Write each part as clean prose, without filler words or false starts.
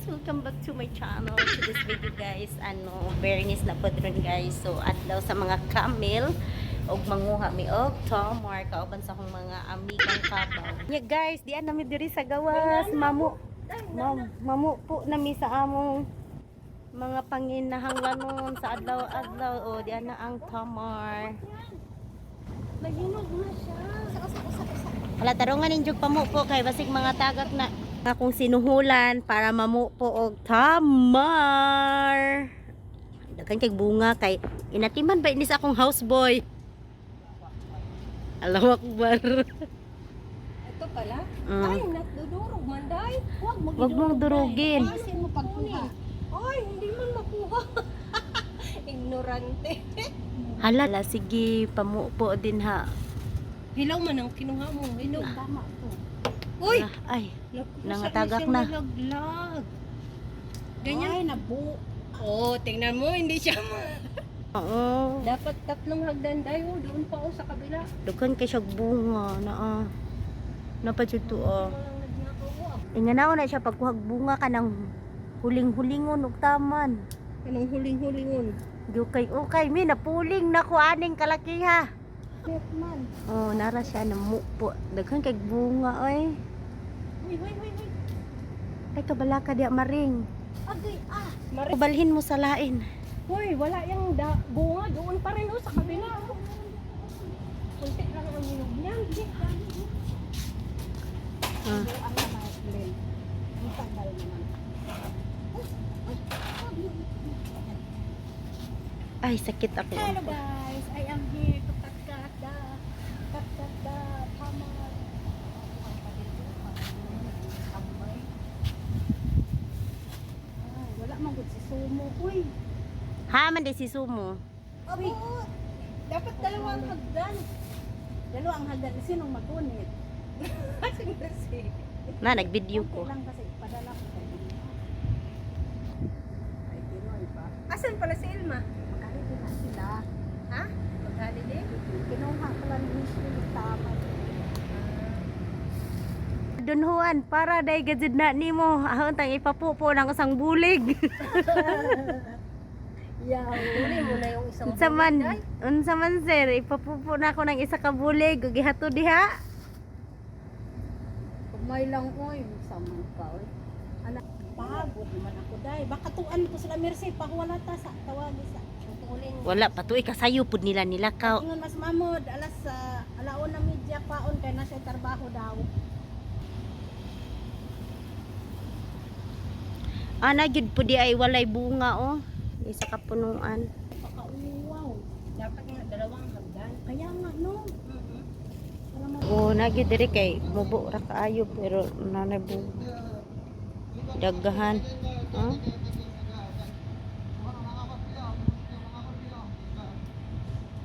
Welcome back to my channel. To this video, guys, ano, Bernice na po dron, guys. So adlaw sa mga camel og manguha mi og tamar kauban sa akong mga amigang kabaw. Yeah, guys, diyan nami diri sa gawas. Mamu mam, mamu po nami sa among mga panginahanglanon sa adlaw-adlaw. O diyan na ang tamar. Nahinog na siya. Usa, usa, usa. Hala, tarungan ninyo pamupo kay basig mga tagak na akong sinuhulan para mamupo og tamar. Daghan kay bunga kay inatiman ba ini sa akong houseboy. Allahu Akbar. Ito pala. Mm. Ay, natdudurog man day. Huwag mo Wag mong durugin. Pasin mo pagkuha. Ay, hindi man makuha. Ignorante. Hala, hala, sige, pamupo din ha. Hilaw man ang kinuha mo. Hinog. Tama to. Uy! Ah, ay, Naku, nangatagak saan na. siya nalaglag? Ganyan. Ay, nabu. Oh, tingnan mo, hindi siya Oo. Dapat tatlong hagdan dayo. Doon pa oh, sa kabila. Daghan kay siya bunga na ah. Napa jud to ah. Walang nagnakaw. Inganaw na siya pagkuhag bunga kanang huling-hulingon ug taman. Anong huling-hulingon? Gukay ukay mi napuling na ko aning kalakiha. Man. Oh, nara siya na mupo. Daghan kay bunga oy. Uy, uy, uy, uy. Ay kabala ka diya maring. Agay, ah. Mari. Kubalhin mo sa lain. Hoy, wala yung bunga. Doon pa rin oh, sa kabila. Oh. Kunti lang ang hinog niyan. Ah. Ay, sakit ako. Hello guys, I am here to cut cut the tamar. Ay, wala man gud si Sumo. Uy, Ha man di si Sumo. uy. Dapat dalawang hagdan. Dalawang hagdan. Sinong magunit? Sino si? Na nagvideo ko. Lang kasi ipadala ko kay Ay, Pinoy pa. Asan pala si Ilma? Magkali na sila. Ha? Mag-holiday? Kinuha ko lang ni Michelle tama. Don Juan, para day gajud na nimo. Ahon tang ipapupo ng usang bulig. Yeah, huli mo na yung isang Unsa man, unsa man sir, ipapupo na ako ng isa ka bulig ug gihatod diha. Kumay lang oy, saman ka oy. Anak, pagod naman ako day. Baka tuan ko sila Mercy, pahuwala ta sa tawagi sa. Tutulin. Wala pa tuoy kasayo pud nila nila ka. Ingon mas mamod alas alauna media paon kay nasa trabaho daw. Ana gyud pud di ay walay bunga oh. Isa ka punuan. Pakauwaw. Dapat nga dalawang hagdan. Kaya nga no. Oh, na gyud diri kay mubo ra kaayo pero nanay bunga. Daghan. Huh?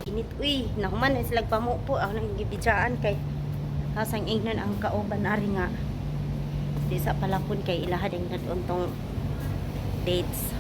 Init uy, nahuman na sila pamupo ako nang gibidyaan kay hasang ingnon ang kauban ari nga di sa palakon kay ilaha ding tong dates.